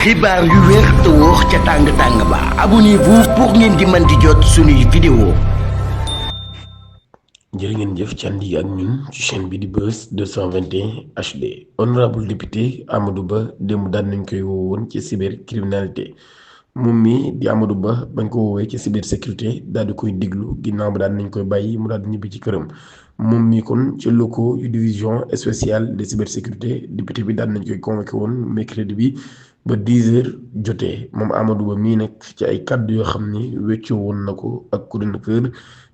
xibaar yu wér te wóor ca tàng tàng ba abonnez-vous pour ngeen di mën di jot suñuy vidéo. jërë ngeen jëf ci ànd ak ñun ci chaîne bi di Buzz 221 HD. honorable député Amadou Ba démb daan nañ koy woowoon ci cybercriminalité moom mi di Amadou Ba bañ ko woowee ci cybersécurité daal di koy diglu ginnaaw ba daan nañ koy bàyyi mu daal di ñibbi ci këram. moom mi kon ci locaux yu division spéciale de cybersécurité député bi daan nañ koy convoqué woon mercredi bi ba 10h jotee moom Amadou Ba mii nag ci ay kàddu yoo xam ni weccoo woon na ko ak coordinateur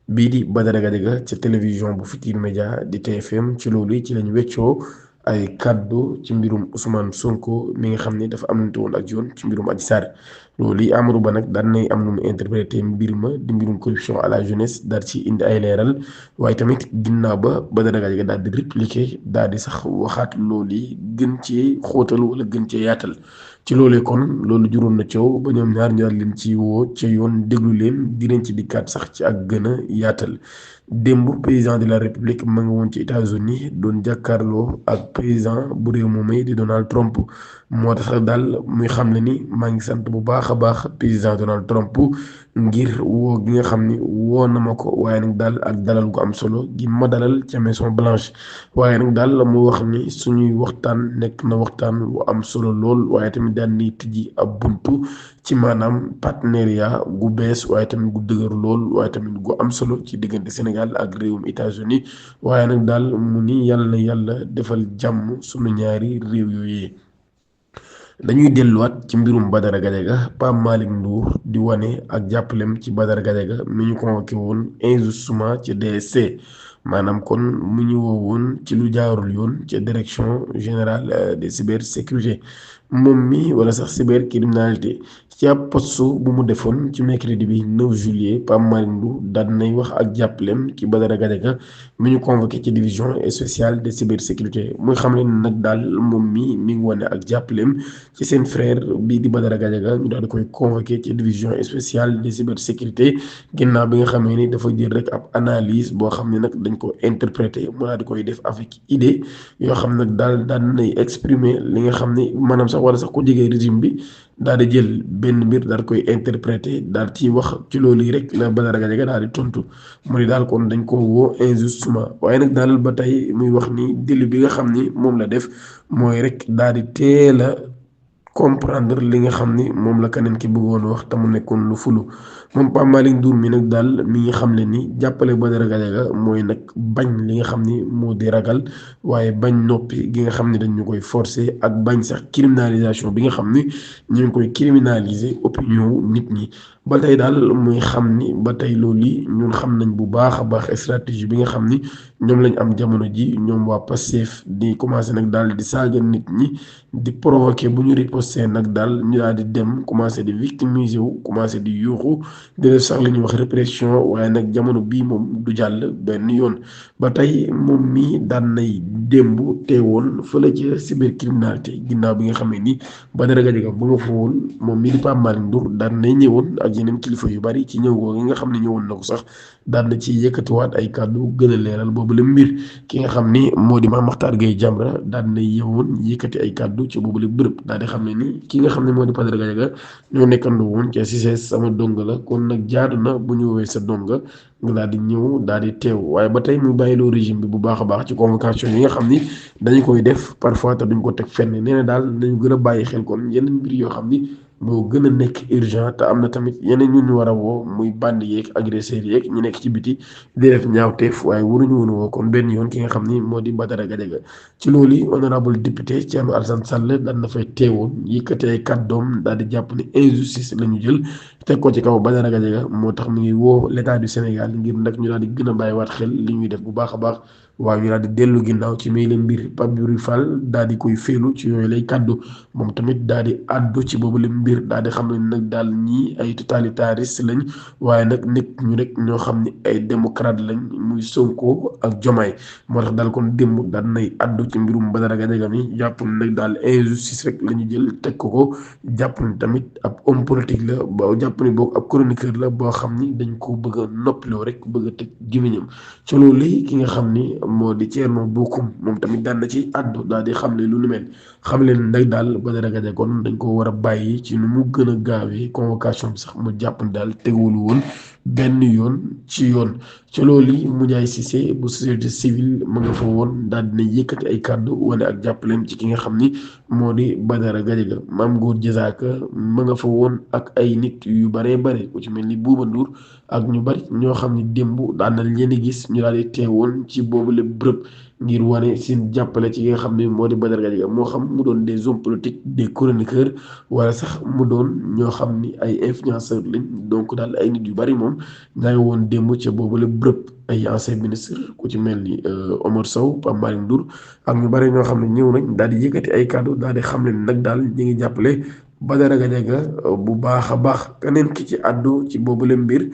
bii di Badara Gadiaga ca télévision bu Futurs Médias di TFM ci loolu ci lañ weccoo ay kàddu ci mbirum Ousmane Sonko mi nga xam ne dafa amante woon ak yoon ci mbirum Adji Sarr loolu yi Amadou Ba nag daan nay am nu mu interprété mbir ma di mbirum corruption à la jeunesse daal ci indi ay leeral waaye tamit ginnaaw ba Badara Gadiaga daal di répliqué daal di sax waxaat loolu yi gën cee xóotal wala gën cee yaatal. ci loolee kon loolu juróon na coow ba ñoom ñaar ñu daal leen ci woo ca yoon déglu leen di leen ci dikkaat sax ci ak gën a yaatal. démb président de la république ma nga woon ci États-Unis doon jàkkaarloo ak président bu réew moomay di Donald Trump moo tax daal muy xam ne ni maa ngi sant bu baax a baax président Donald Trump ngir woo gi nga xam ni woo na ma ko waaye nag daal ak dalal gu am solo gi ma dalal ca Maison Blanche waaye nag daal la mu wax ni suñuy waxtaan nekk na waxtaan wu am solo lool waaye tamit daan ni tijji ab buntu ci maanaam partenariat gu bees waaye tamit gu dëgër lool waaye tamit gu am solo ci diggante Sénégal ak réewum États-Unis waaye nag daal mu ni yàlla na yàlla defal jàmm sunu ñaari réew yooyu. dañuy delluwaat ci mbirum Badara Gadiaga Pape Malick Ndour di wane ak jàppalem ci Badara Gadiaga mi ñu convoqué woon injustement ci DSC maanaam kon mu ñu woo woon ci lu jaarul yoon ca direction générale de cybersécurité moom mi wala sax cybercriminalité ci ab post bu mu defoon ci mercredi bi 9 juillet Pape Malick Ndour daal nay wax ak jàppalem ci Badara Gadiaga mi ñu convoqué ci division spéciale de cybersécurité muy xam ne nag daal moom mi ngi wane ak jàppalem ci seen frère bii di Badara Gadiaga ñu daal di koy convoqué ci division spéciale de cybersécurité ginnaaw bi nga xamee ni dafa jël rek ab analyse boo xam ne nag dañ ko interprété mu daal di koy def avec idée yoo xam nag daal daan nay exprimer li nga xam ne maanaam sax wala sax ko jege régime bi daal di jël benn mbir daal koy interprété daal ci wax ci loolu yi rek la Badara Gadiaga daal di tontu mu ni daal kon dañ ko woo injustement waaye nag daal ba tey muy wax ni délit bi nga xam ni moom la def mooy rek daal di teel a comprendre li nga xam ni moom la keneen ki bëggoon wax te mu nekkoon lu fulu moom Pape Malick Ndour mi nag daal mi ngi xam ne ni jàppale Badara Gadiaga mooy nag bañ li nga xam ni moo di ragal waaye bañ noppi gi nga xam ni dañu koy forcer ak bañ sax criminalisation bi nga xam ni ñu ngi koy criminaliser opinion nit ñi ba tey daal muy xam ni ba tey loolu yi ñun xam nañ bu baax a baax stratégie bi nga xam ni ñoom lañ am jamono ji ñoom waa Pastef di commencé nag daal di saaga nit ñi di provoquer bu ñu riposté nag daal ñu daal di dem commencé di victimiser wu commencé di yuuxu di def sax li ñuy wax répression waaye nag jamono bii moom du jàll benn yoon ba tey moom mii daan nay démb teewoon fële ca cybercriminalité ginnaaw bi nga xamee ni Badara Gadiaga bu nga fa woon moom mii di Pape Malick Ndour daan nay ñëwoon ak yeneen kilifa yu bari ci ñëw googu nga xam ne ñëwoon na ko sax daan na ci yëkkatiwaat ay kàddu gën a leeral boobu la mbir ki nga xam ni moo di Mame Mactar Gueye Jamra daan na yeewoon yëkkati ay kàddu ci boobu la bërëb daal di xam ne ni ki nga xam ne moo di Badara Gadiaga ñoo nekkandoo woon ca CICES sama donga la kon nag jaadu na bu ñu woowee sa donga nga daal di ñëw daal di teew waaye ba tey mu bàyyiloo régime bi bu baax a baax ci convocation yi nga xam ni dañu koy def parfois te duñ ko teg fenn nee na daal nañu gën a bàyyi xel kon yeneen mbir yoo xam ni moo gën a nekk urgent te am na tamit yeneen ñu war a woo muy bandi yeeg agresseurs yeeg ñu nekk ci biti di def ñaawteef waaye waruñu woon woo kon benn yoon ki nga xam ni moo di Badara Gadiaga ci loolu honorable député Thierno Alassane Sall daan na fay teewoon yëkkati ay kàddoom daal di jàpp ni injustice la ñu jël teg ko ci kaw Badara Gadiaga moo tax mu ngi woo l'état du Sénégal ngir nag ñu daal di gën a bàyyiwaat xel li ñuy def bu baax a baax waaw ñu daal di dellu ginnaaw ci may leen mbir Pape Djibril Fall daal di koy féelu ci yooyu lay kàddu moom tamit daal di àddu ci boobu la mbir daal di xam ne nag daal ñii ay totalitariste lañ waaye nag nekk ñu rek ñoo xam ne ay démocrate lañ muy Sonko ak Jomaay moo tax daal kon démb daal nay àddu ci mbirum Badara Gadiaga mi jàpp ne nag daal injustice rek la ñu jël teg ko jàpp ne tamit ab homme politique la ba jàpp ne boog ab chroniqueur la boo xam ni dañ ko bëgg a noppiloo rek bëgg a teg gémmiñam ci loolu ki nga xam ni moo di Thierno Bocoum moom tamit daan na ci àddu daal di xamle lu nu mel xamle ne nag daal Badara Gadiaga kon dañ ko war a bàyyi ci nu mu gën a gaawee convocation bi sax mu jàpp ne daal teguwul woon benn yoon ci yoon ci loolu yi Moundiaye Cissé bu société civile ma nga fa woon daal dina yëkkati ay kàddu wane ak jàppaleem ci ki nga xam ni moo di Badara Gadiaga Mame Gor Diazaka ma nga fa woon ak ay nit yu baree bare ku ci mel ni Bouba Ndour ak ñu bari ñoo xam ni démb daan nañ leen di gis ñu daal di teewoon ci boobule bërëb ngir wane seen jàppale ci ki nga xam ne moo di Badara Gadiaga moo xam mu doon des hommes politiques des chroniqueurs wala sax mu doon ñoo xam ni ay influenceurs lañ donc daal ay nit yu bari moom ñaa ngi woon démb ca boobule bërëb ay ancien ministre ku ci mel ni Omar Sow Pape Malick Ndour ak ñu bari ñoo xam ne ñëw nañ daal di yëkkati ay kàddu daal di xam ne nag daal ñu ngi jàppale Badara Gadiaga bu baax a baax keneen ki ci àddu ci boobule mbir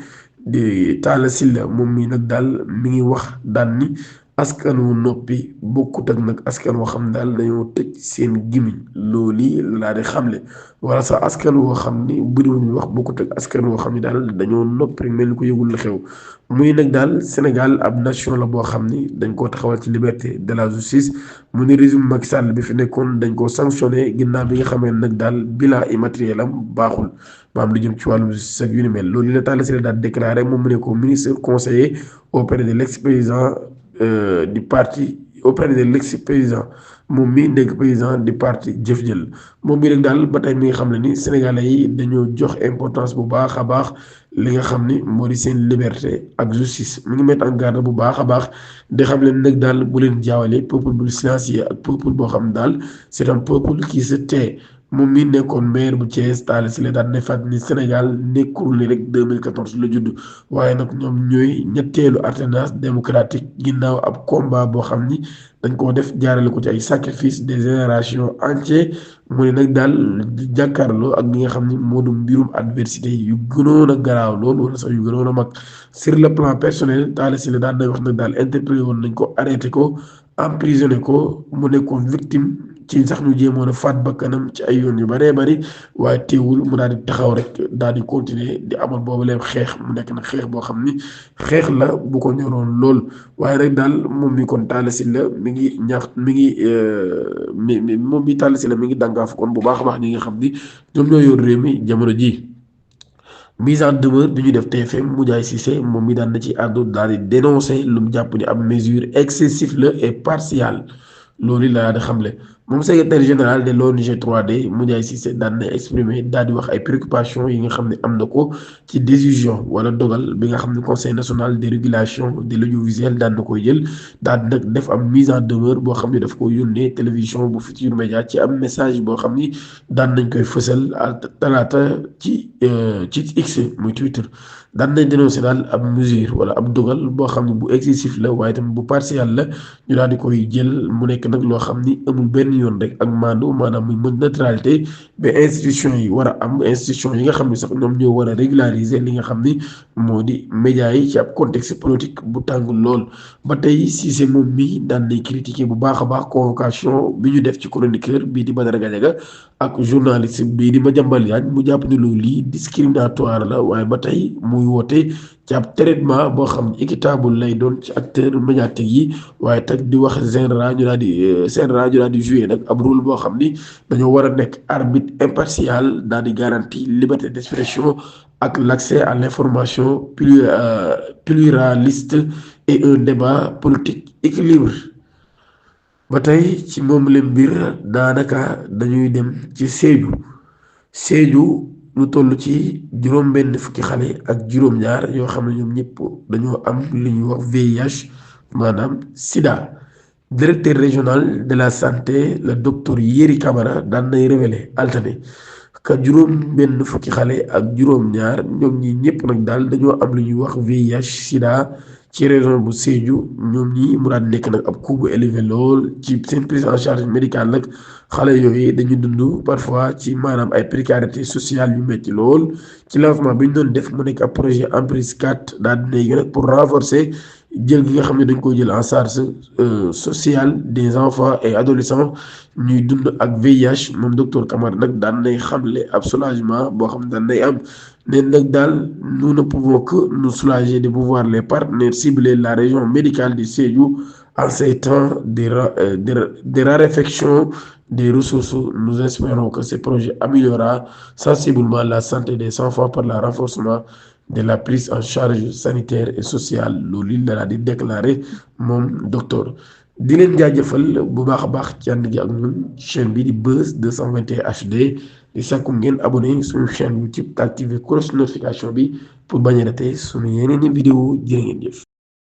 di Talla Sylla moom mii nag daal mi ngi wax daan ni askan wu noppi bokkut ak nag askan woo xam ne daal dañoo tëj seen gimiñ loolu laa di xamle wala sax askan woo xam ni bëriwuñu wax bokkut ak askan woo xam ni daal dañoo noppi rek mel ni ko yëgul la xew muy nag daal Sénégal ab nation la boo xam ni dañ koo taxawal ci liberté de la justice mu ni régime Macky Sall bi fi nekkoon dañ koo sanctionné ginnaaw bi nga xamee nag daal bilan immatériel am baaxul maam lu jëm ci wàllum justice ak yu ni mel loolu la Talla Sylla daal déclaré moom mu ne ko ministre conseiller auprès de l'ex-président du parti auprès de l'ex-président moom mi nekk président du parti Jëf Jël moom mi rek daal ba tey mi nga xam ne ni sénégalais yi dañoo jox importance bu baax a baax li nga xam ni moo di seen liberté ak justice mi ngi mettre en garde bu baax a baax di xam leen nag daal bu leen jaawale peuple bu silencieux ak peuple boo xam ne daal c'est un peuple qui se tait moom mi nekkoon maire bu Thiès Talla Sylla daan ne fàttali ni Sénégal nekkul ni rek 2014 la judd waaye nag ñoom ñooy ñetteelu alternance démocratique ginnaaw ab combat boo xam ni dañ koo def jaarale ko ci ay sacrifice des générations entières mu ne nag daal jàkkaarloo ak li nga xam ni moo du mbirum adversité yu gënoon a garaaw loolu wala sax yu gënoon a mag sur le plan personnel Talla Sylla daan nay wax nag daal interpellé woon nañ ko arrêté ko emprisonné ko mu nekkoon victime ci sax ñu jéemoon a faat bakkanam ci ay yoon yu bëree bëri waaye teewul mu daal di taxaw rek daal di continuer di amal boobu leen xeex mu nekk nag xeex boo xam ni xeex la bu ko ñoroon lool waaye rek daal moom mi kon Talla Sylla mi ngi ñax mi ngi moom mi Talla Sylla mi ngi dàngaaf kon bu baax a baax ñi nga xam ni ñoom ñoo yor réew mi jamono ji mise en demeure bi ñu def TFM Moundiaye Cissé moom mi daan na ci àddu daal di dénoncer lu mu jàpp ni ab mesure excessive la et partiale loolu laa di xamle moom secrétaire général de l'ONG 3D Moundiaye Cissé daan na exprimer daal di wax ay préoccupations yi nga xam ne am na ko ci décision wala dogal bi nga xam ne conseil national de régulation de l'audiovisuel daan na koy jël daal di nag def am mise en demeure boo xam ne daf ko yónnee télévision bu Futurs Médias ci am message boo xam ni daan nañ koy fësal talaata ci X muy Twitter daan nañ dénoncé daal ab mesure wala ab dogal boo xam ne bu excessif la waaye tamit bu partial la ñu daal di koy jël mu nekk nag loo xam ni amul benn yoon rek ak maandu maanaam muy mën neutralité ba institution yi war a am institution yi nga xam ne sax ñoom ñoo war a régulariser li nga xam ni moo di médias yi ci ab contexte politique bu tàng lool ba tey Cissé moom mi daan nay critiquer bu baax a baax convocation bi ñu def ci chroniqueur bii di Badara Gadiaga ak journaliste bii di Madiambal Diagne mu jàpp ne loolu lii discriminatoire la waaye ba tey muy woote ci ab traitement boo xam ne équitable lay doon ci acteur médiatique yi waaye teg di wax CNRA ñu daal di jouer nag ab rôle boo xam ni dañoo war a nekk arbitre impartial daal di garantie liberté d'expression ak l'accès à l'information pluraliste et un débat politique équilibré ba tey ci moom leen mbir daanaka dañuy dem ci Sédhiou lu toll ci juróom-benn fukki xale ak juróom-ñaar yoo xam ne ñoom ñëpp dañoo am li ñuy wax VIH maanaam Sida directeur régional de la santé le docteur Yeri Camara daan nay révélé altane ka juróom-benn fukki xale ak juróom-ñaar ñoom ñi ñëpp nag daal dañoo am li ñuy wax VIH Sida ci région bu Sédhiou ñoom ñi mu daan nekk nag ab coût bu élevé lool ci seen prise en charge médicale nag xale yooyu dañuy dund parfois ci maanaam ay précarité sociale yu metti lool ci lancement bi ñu doon def mu nekk ab projet Emprise 4 daal di nekk nag pour renforcer jël gi nga xam ne dañ koy jël en charge sociale des enfants et adolescents ñuy dund ak VIH moom docteur Camara nag daan nay xamle ab soulagement boo xam ne daan nay am ne nag daal nous ne pouvons que nous soulager de pouvoir les partenaires cibler la région médicale du Sédhiou En ces temps de raréfaction des ressources, nous espérons que ce projet améliorera sensiblement la santé des enfants par le renforcement de la prise en charge sanitaire et sociale loolu la daal di déclaré moom docteur di leen jaajëfal bu baax a baax ci ànd gi ak ñun chaîne bi di Buzz 221 HD di sàkku ngeen abonné suñu chaîne YouTube te activé cloche notification bi pour bañ a rater suñu yeneen i vidéo jërë ngeen jëf.